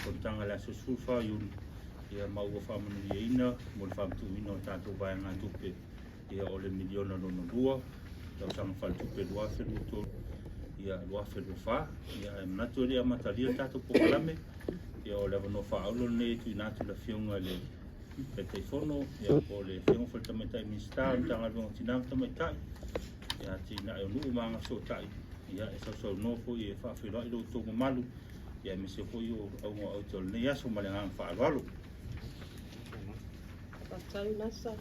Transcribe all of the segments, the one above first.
fonotaga i le aso 14 o Iuni, ia ma ua faamanuiaina mo le faamatuuina o tatou vaegatupe, ia o le miliona lona lua, tausaga faaletupe 2023 ia 2024. Ia ae manatu e le i amatalia le tatou polokalame, ia o le avanoa faaauro lenei e tuuina atu i le Afioga i le Taitaifono, ia po o le Afioga foi i le Tamaitai Minisita o le Matagaluega o Tina ma Tamaitai, ia Atinae o Nuu ma Agafesootai, ia e sausaunoa foi e faafeiloai lo outou mamalu, ia aemaise foi o auga o aute o lenei aso ma le agaga faaaloalo. Faafetai Lasa.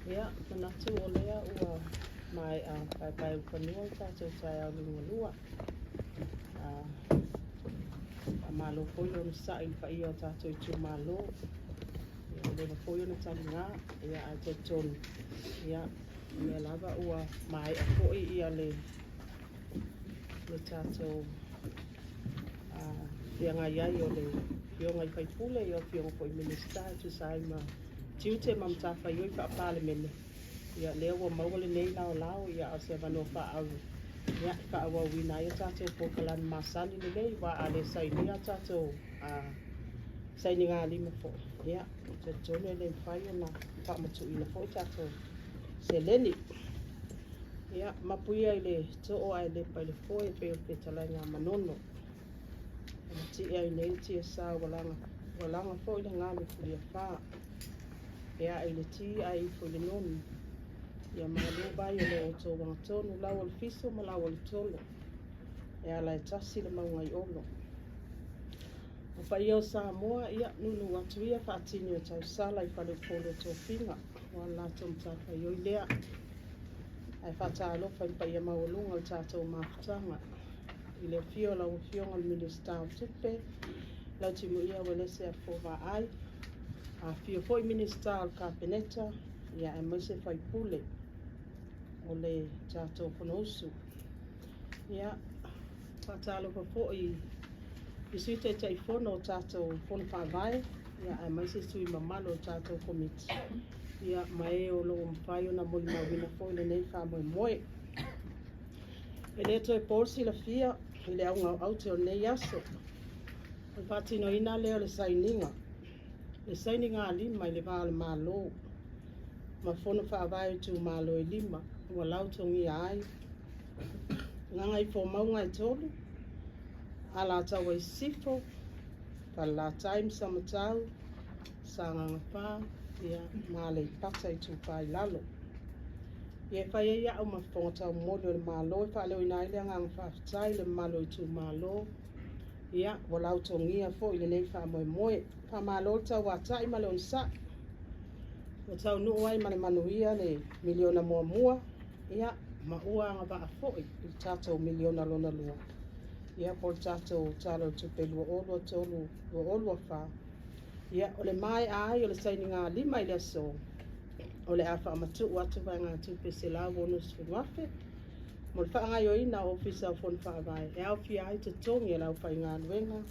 Ia, manatu o lea ua maea paepaeulufanua le tatou taeao liugalua. Faamalo foi le onosai i le paia o tatou itumalo. Ia, ua leva foi ona taliga, ia ae talitonu, ia, o lea lava ua maea foi ia le tatou feagai ai o le afioga i sui usufono, ia o afioga foi i Minisita e tusa ai ma tiute ma matafaioi faa-Palemene. Ia lea ua maua lenei laolao, ia a o se avanoa faaauro e faaauauina ai a tatou polokalame masani lenei, aua a le sainia a tatou sainigalima foi, ia, e talitonu e le mafai ona faamatuuina foi tatou seleni. Ia, mapu ia i le too ae lepa i le foe e pei o le fetalaiga a Manono. Ua matie ai nei le tiasa ua laga foi le galu i Fuliafa. E ae i le ti ae ifo i le nonu. Ia malu vai o lo outou agatonu, lau o le fiso ma lau o le tolo. E ala e tasi le mauga i Olo. O paia o Samoa, ia, nuunuu atu ia faatini o tausala i faleupolu o tofiga, aua le latou matafaioi lea. Ae faatalofa i le paia maualuga o le tatou mafutaga i le afio o lau Afioga i le Minisita o Tupe, Lautimuia Uelese Afoa Vaai, afifio foi Minisita o le Kapeneta, ia aemaise sui usufono o le tatou Fonousu. Ia, faatalofa foi i Sui Taitaifono o tatou Fono Faavae, ia aemaise sui usufono mamalu o tatou Komiti, ia ma e o lo o mafai ona molimauina foi lenei faamoemoe. E le toe po le silafia i le auga o aute o lenei aso, o le faatinoina lea o le sainiga, le sainigalima i le va o le Malo ma Fono Faavae o itumalo e 5 ua lautogia ai Gagaifomauga e 3, Alataua i Sisifo, Falelatai ma Samatau, Sagaga 4, ia, ma Aleipata Itupa i Lalo. Ia e fai ai au ma fofoga taumoli o le Malo e faaleoina ai le agaga faafetai i le mamalu o itumalo, ia, ua lautogia foi lenei faamoemoe. Faamalo le tauatai ma le onosai. Ua taunuu ai ma le manuia le miliona muamua, ia, ma ua agavaa foi i le tatou miliona lona lua, ia, po o le tatou Tala o le Tupe 2023/2024. Ia, o le maea ai o le sainigalima i le aso, o le a faamatuu atu vaegatupe $160,000 mo le faagaoioiga o Ofisa o Fono Faavae e aofia ai totogi o le aufaigaluega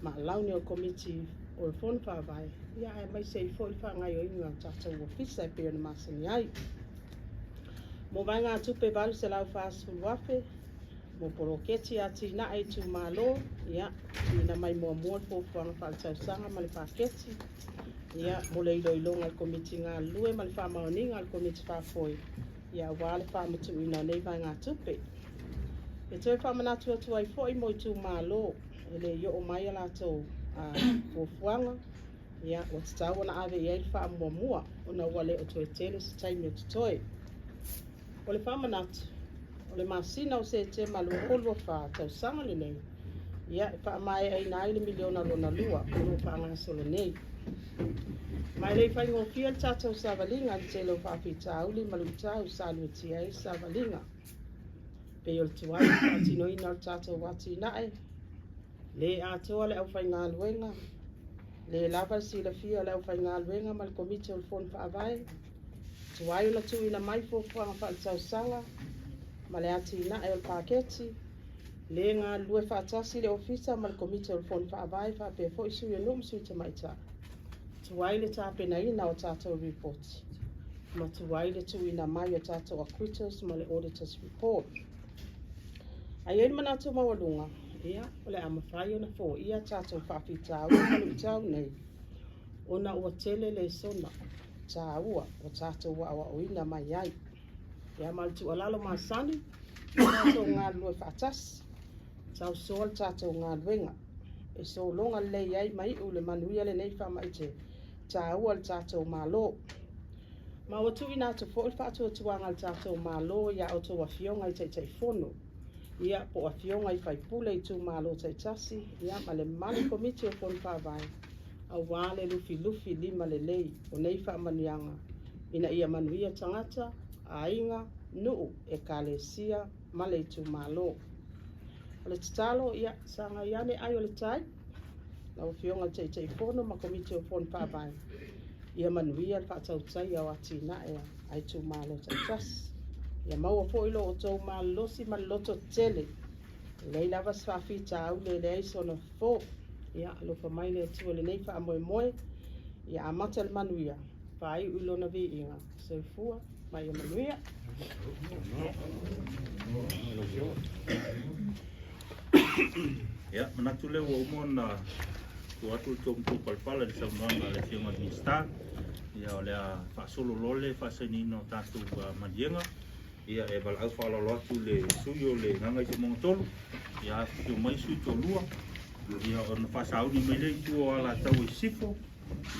ma alauni o le Komiti o le Fono Faavae, ia aemaise ai foi le faagaoioiga o tatou ofisa e pei ona masani ai. Mo vaegatupe $840,000 mo poloketi atinae itumalo, ia, tuuina mai muamua le fuafuaga faaletausaga ma le paketi, ia, mo le iloiloga a le Komiti galulue ma le faamaoniga a le Komiti faafoe, ia, aua le faamatuuina o nei vaegatupe. E toe faamanatu atu ai foi mo itumalo e le i oo mai a latou fuafuaga, ia, ua tatau ona ave i ai le faamuamua ona ua le o toe tele se taimi o totoe. O le faamanatu, o le masina o Setema 2024 tausaga lenei, ia, e faamaeaina ai le miliona lona lua o lo o faagasolo nei. Ma e le i faigofie le tatou savaliga i le tele o faafitauli ma luitau sa luatia ai le savaliga, pei o le tuai o le faatinoina o le tatou atinae, le atoa le aufaigaluega, le lava le silafia o le aufaigaluega ma le Komiti o le Fono Faavae, tuai ona tuuina mai fuafuaga faaletausaga ma le atinae o le paketi, le galulue faatasi le Ofisa ma le Komiti o le Fono Faavae faapea foi sui o nuu ma sui tamaitai, tuai le tapenaina o tatou ripoti, ma tuai le tuuina mai o tatou acquittals ma le auditors report. Ae i ai le manatu maualuga, Ia, o le a mafai ona foia tatou faafitauli ma luitau nei, ona ua tele lesona taua ua tatou aoaoina mai ai. Ia, ma le tuualalo masani, tatou galulue faatasi, tausoa le tatou galuega, e sologa lelei ai ma iu i le manuia lenei faamaite taua i le tatou Malo. Ma ua tuuina atu foi le faatuatuaga a le tatou Malo ia outou afioga i Taitaifono, ia po o afioga i faipule i itumalo taitasi, ia ma le mamalu Komiti o Fono Faavae, aua le lufilufi lima lelei o nei faamanuiaga, ina ia manuia tagata, aiga, nuu, ekalesia ma le itumalo. O le tatalo, ia sagai ane ai o le tai, lau Afioga i le Taitaifono ma Komiti o Fono Faavae, ia manuia le faatautaia o atinae a itumalo taitasi. Ia maua foi lo outou malolosi ma le lototele, e leai lava se faafitauli e leai sona fofo. Ia alofa mai le Atua i lenei faamoemoe, ia amata i le manuia, faaiu i lona viiga. Soifua ma ia manuia. Ia, manatu lea ua uma ona tuu atu le tou palapala i le saunoaga a le Afioga i le Minisita. Ia, o le a faasolo loa le faasainiina o tatou maliega. Ia, e valaau faaaloalo atu le sui o le Gagaifomauga 3, ia afifio mai sui toalua, ia ona faasauni mai lea i tua o Alataua i Sisifo,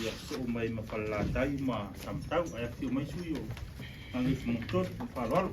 ia sosoo mai ma Falelatai ma Samatau. Ae afifio mai sui o Gagaifomauga 3, ma le faaaloalo.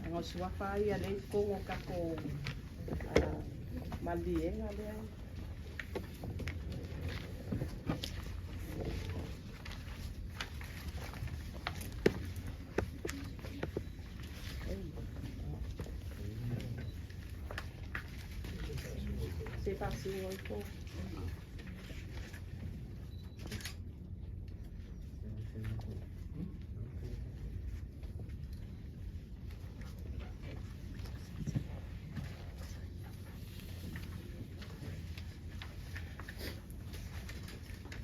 Aga o suafa ia lea i totonu o tatou maliega lea. Se faasiuga ai po.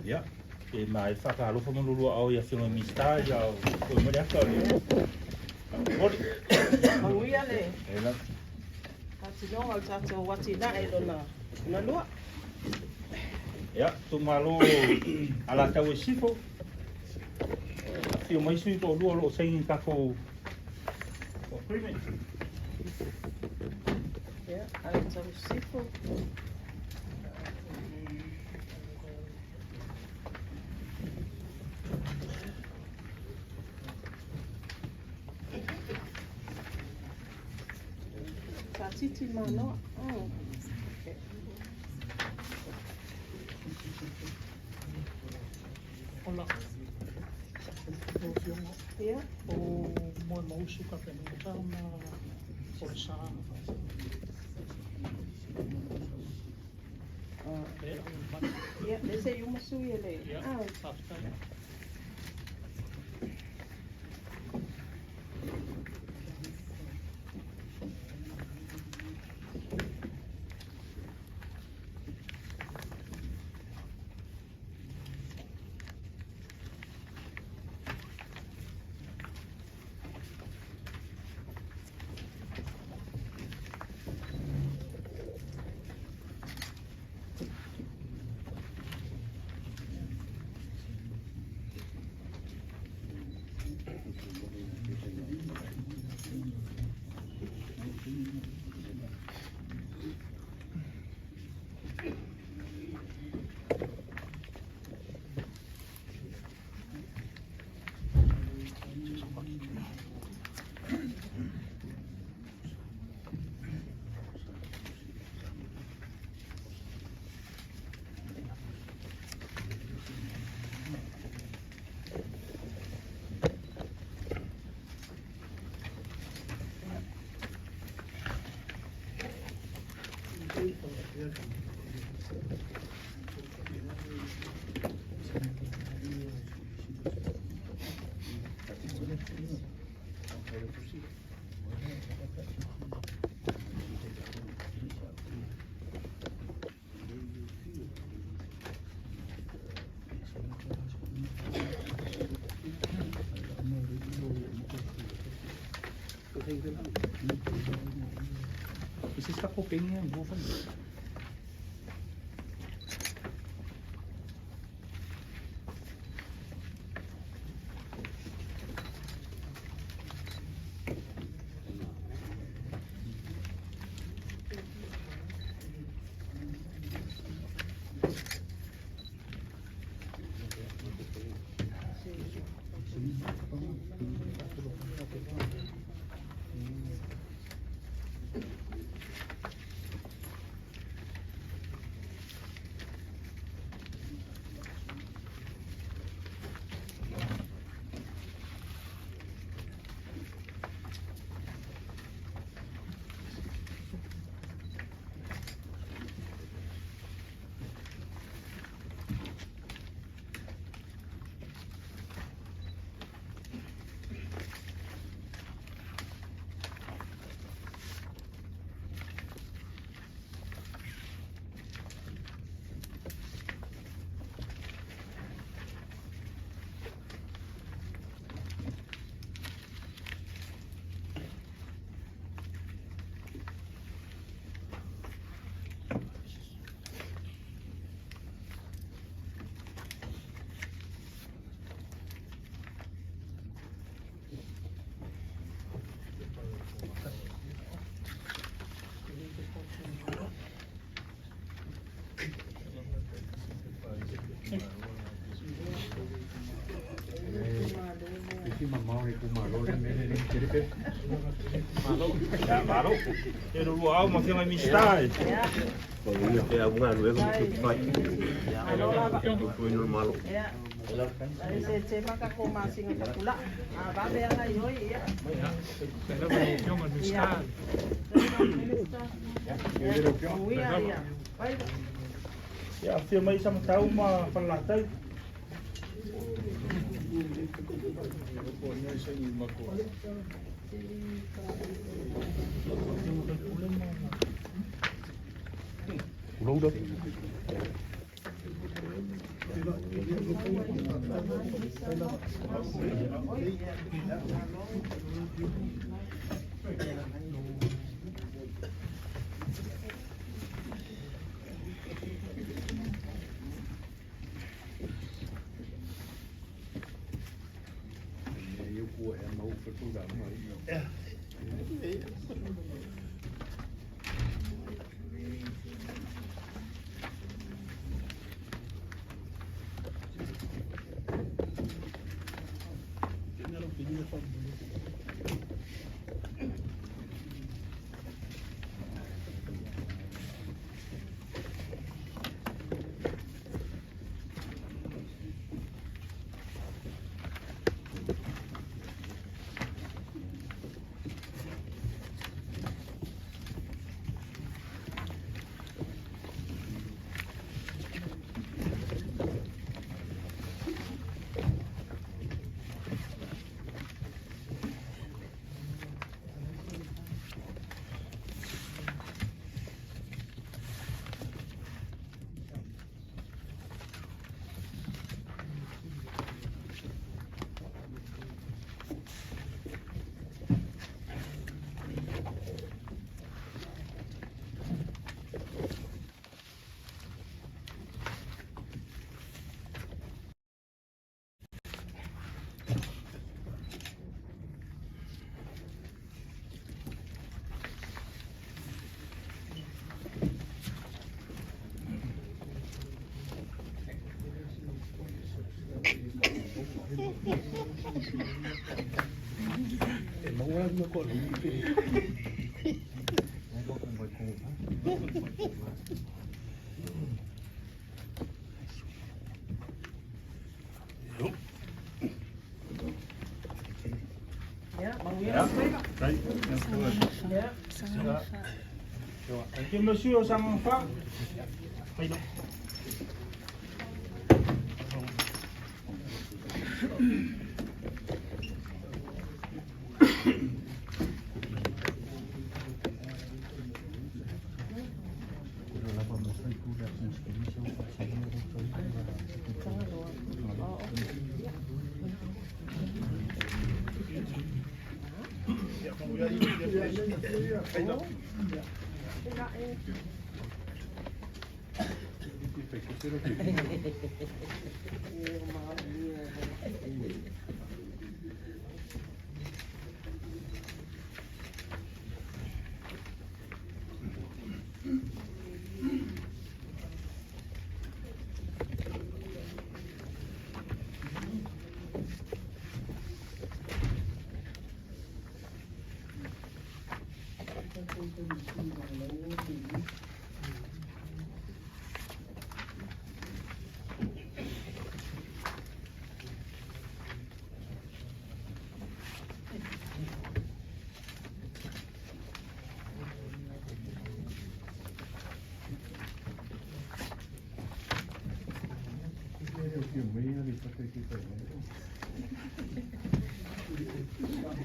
Ia, e ma e whakaalofa ma lulua au i a Afioga i Minisita ia o koe mai le ata o le Moli. Manuia le faatinoga o le tatou atinae lona lua. Ia, itumalo Alataua i Sisifo. Afio mai sui toalua o lo o saini tatou agreement. Ia, Alataua i Sisifo. laitiiti ma Anoa. Ola. Lau Afioga. Ia. O Moemausu Kapeneta ma Folesa. Lea au mai. Ia, lea se i uma sui e le. Ia, faafetai. Hvis jeg skal bruge penge her, hvorfor? Ia, malo. E lua au ma fia Minisita e. Ia. E au galuega ma tupu fai. Malo lava. Tupuina le Malo. Ia. E se te maka ko masinga tapula. A vave ana i oi ia. Lava lau Afioga i le Minisita. Uia ia. Vai. Ia, afio mai Samatau ma Falelatai. E maua la ko le pe. Ia, manuia lau faiva. Ia. Thank you, monsieur, sa fa.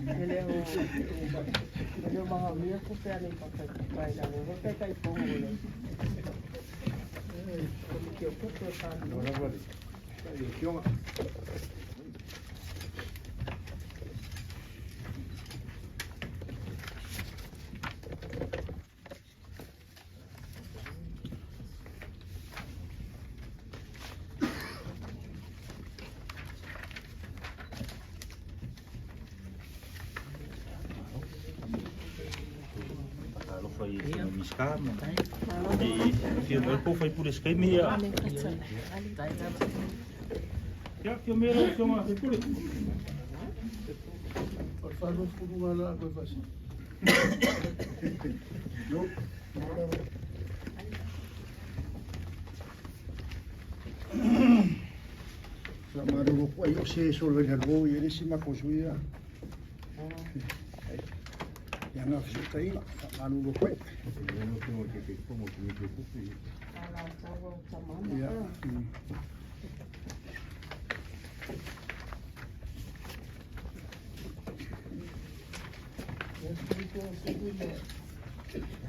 E le o e le o magamia tupe a Aleipata Itupa i lalo pe tai pogo le. O le ke o kupe o tālu. Alofa i le Minisita ma le afio mai po o sui usufono se taimi ia. Ia, afio mai lau Afioga i le sui usufono. O le 40 la ko fasi. Sa malolo foi o se solo le lo i le si makosuia. Ia na fitai sa malolo foi. Ala taua o tamana. Ia. Ia ko se ko le.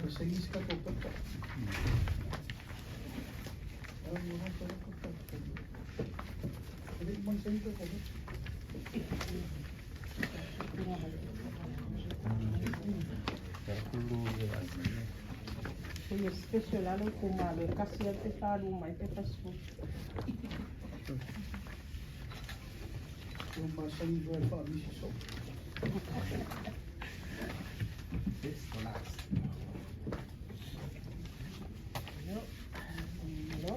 Ko se iska ko ko. Ah, no no ko ko. Le man se ko ko. Ia special alo ku malo e kasi a te whāru mai te pasu. O ma sa ni fa mi so. Io. Io.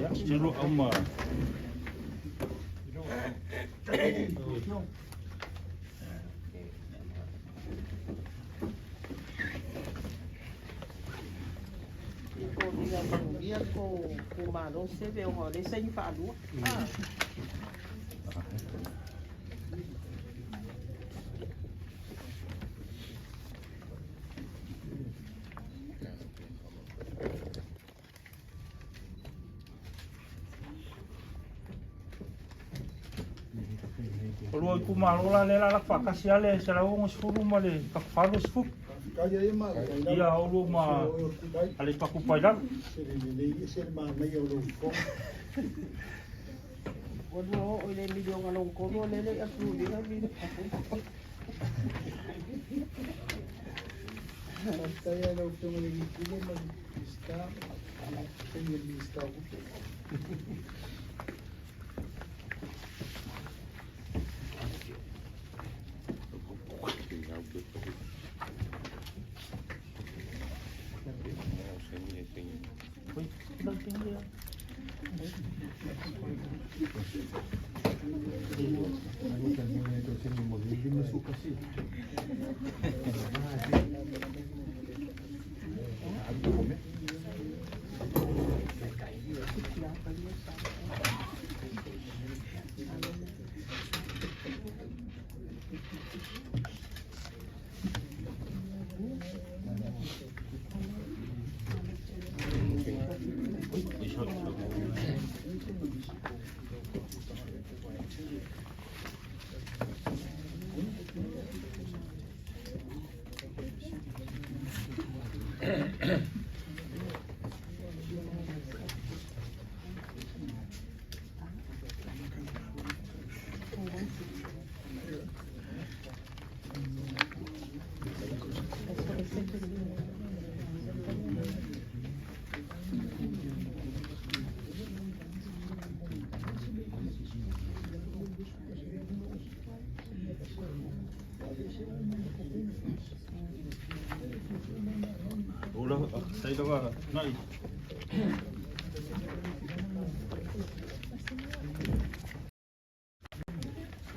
Ia, se lo auma. Ko ia manuia ko ko malo se ve o le saini whaalua. Ah. O lua itumalo la lea la laka faatasi lava le 160 ma le 80. Kai e ma. Ia, o lua ma Aleipata Itupa i Lalo. Se le lelei se le manaia o lou fofoga. Ua lua oo i le milionga lona tolu o lele i apuluina mile. Faafetai ai lau Afioga i le Pule ma le Minisita, le Afioga i le Minisita o Tupe.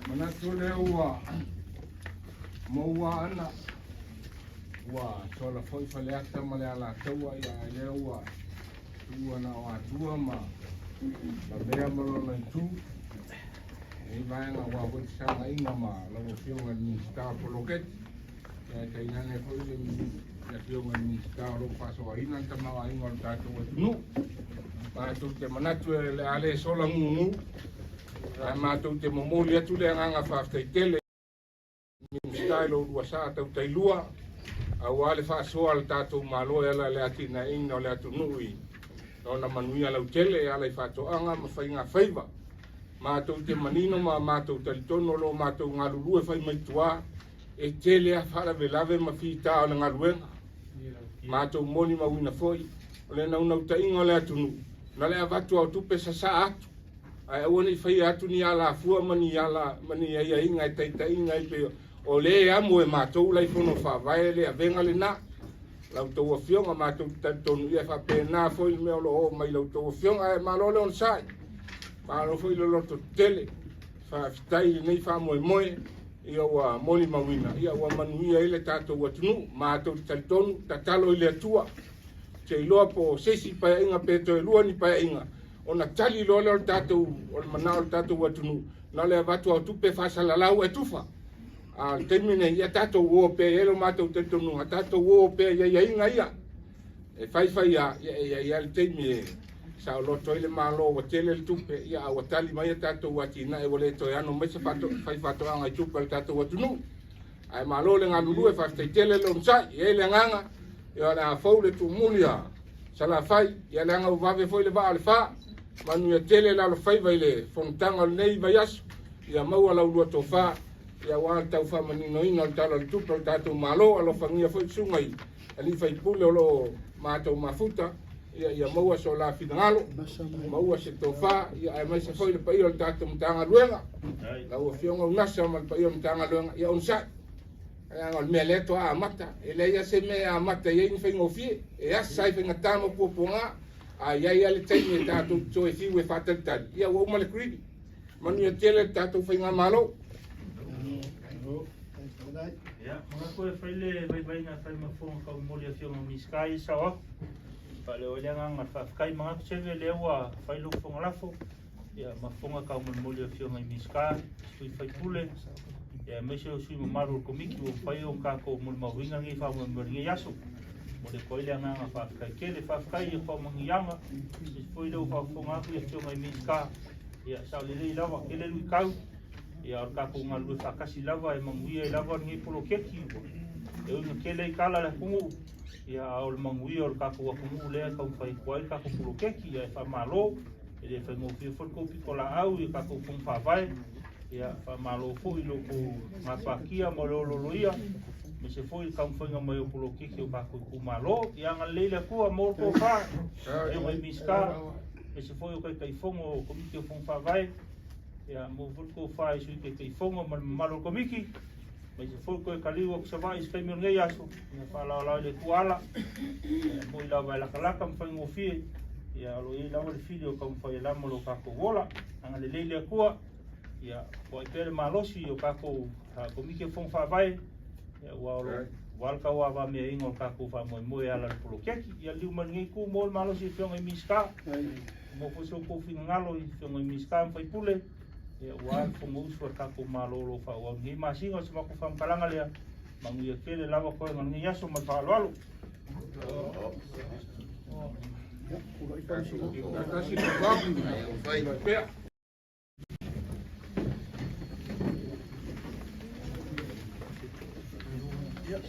Manatu lea ua maua ana ua sola foi Faleata ma le Alataua, ia ae lea ua tuua na o Atua ma Lavea ma lona itu nei vaega ua foi fesagaina ma lau Afioga i le Minisita o Poloketi, ia tainane foi le Afioga i le Minisita o lo o faasoaina le tamaoaiga o le tatou atunuu. Matou te manatu e le a le sola gugu, ae matou te momoli atu le agaga faafetai tele Minisita i lo lua sa tautailua aua le faasoa a le tatou Malo e ala i le atinaeina o le atunuu i lona manuia lautele e ala i faatoaga ma faiga faiva. Matou te manino ma matou talitonu o lo matou galulue fai mai tua e tele a faalavelave ma fita o le galuega. Matou molimauina foi o le naunautaiga o le atunuu na le avatu o tupe sasaa atu, ae aua ne i faia atu ni alafua ma ni ala ma ni aiaiga e taitaiga ai pei o le amo e matou lai fono faavae le avega lena. Lau tou afioga, matou te talitonu ia e faapena foi le mea o lo o oo mai lau tou afioga, ae malo le onosai, malo foi le loto tetele. Faafetai i lenei faamoemoe ia ua molimauina ia ua manuia ai le tatou atunuu. Matou te talitonu, tatalo i le Atua te iloa po o se isi paeaiga pe toe lua ni paeaiga ona tali loa lea o le tatou o le manao o le tatou atunuu na o le avatu o tupe faasalalau e tufa. A o le taimi nei, ia tatou o pea i ai lo matou talitonuga, tatou o pea i aiaiga ia e faifai a ia e i ai le taimi e saoloto ai le Malo ua tele le tupe, ia a ua tali mai a tatou atinae ua le toe ano mai se faifaatoaga i tupe a le tatou atunuu. Ae malo le galulue, faafetai tele le onosai, e i ai le agaga ia o le a fou le tumuli a Salafai, ia leaga ua vave foi le vaa o le fa. Manuia tele le alofaiva i le fonotaga o lenei vaiaso, ia maua lau lua tofa ia aua le tau faamaninoina o le Tala o le Tupe o le tatou Malo. Alofagia foi susuga i alii faipule o lo o matou mafuta, ia ia maua so la finagalo, maua se tofa, ia aemaise foi le paia o le tatou Matagaluega, lau Afioga Unasa ma le paia o le Matagaluega, ia onosai. Leaga o le mea lea toa amata, e leai lava se mea e amata i ai ni faigofie, e asa ai faigata ma puapuaga, a i ai lava le taimi e tatou te toe fiu e faatalitali, ia ua uma le greedy. Manuia tele le tatou faigamalo. Ia, manatu e fai le vaivaiga e fai ma fofoga taumolimoli Afioga Minisita ia sao atu. Faaleo ai le agaga o le faafetai. Manatu Seve lea ua fai lou fofoga lafo, ia ma fofoga taumolimoli o Afioga i Minisita, sui faipule, ia aemaise o sui mamalu o le Komiti ua mafai ona tatou molimauina lenei faamoemoe i lenei aso. Momoli atu ai le agaga faafetai tele. Faafetai i faamanuiaga, aemaise foi lea ua faafofoga atu i Afioga i Minisita, ia sao lelei lava, tele luitau, ia o le tatou galulue faatasi lava e manuia ai lava lenei poloketi. E ui ina tele ai tala a le atunuu, ia a o le manuia o le tatou atunuu lea e taumafai atu ai le tatou poloketi. Ia e faamalo, e le faigofie foi le tou pitolaau i tatou fono faavae. Ia faamalo foi i lo outou gapatia ma le ololoia, aemaise foi le taumafaiga mai o poloketi o tatou itumalo. Ia agalelei le Atua, maua le tofa, Afioga i Minisita, aemaise foi o Taitaifono o Komiti o Fono Faavae. Ia maua foi le tofa i Sui Taitaifono ma le mamalu o le Komiti, aemaise foi toe taliu atu Savaii i se taimi o lenei aso. Ia faalaolao i le Atua ala, ia moi lava e latalata ma faigofie. Ia o lo o i ai lava le fili o taumafai e lama lo tatou ola. Agalelei le Atua, ia foai pea le malosi o tatou Komiti o Fono Faavae, ia aua o lo aua le tauavameaina o le tatou faamoemoe e ala i le poloketi. Ia liliu mai lenei itu, maua le malosi i afioga i Minisita, maua foi so outou finagalo i afioga i Minisita ma sui usufono, ia aua le Fonousu a le tatou Malo o lo o faaauau i lenei masina. O se matou faamatalaga lea, manuia tele lava toega o lenei aso ma le faaaloalo. Ia, tulai Faamasinoga. Tasi le pea. Ia.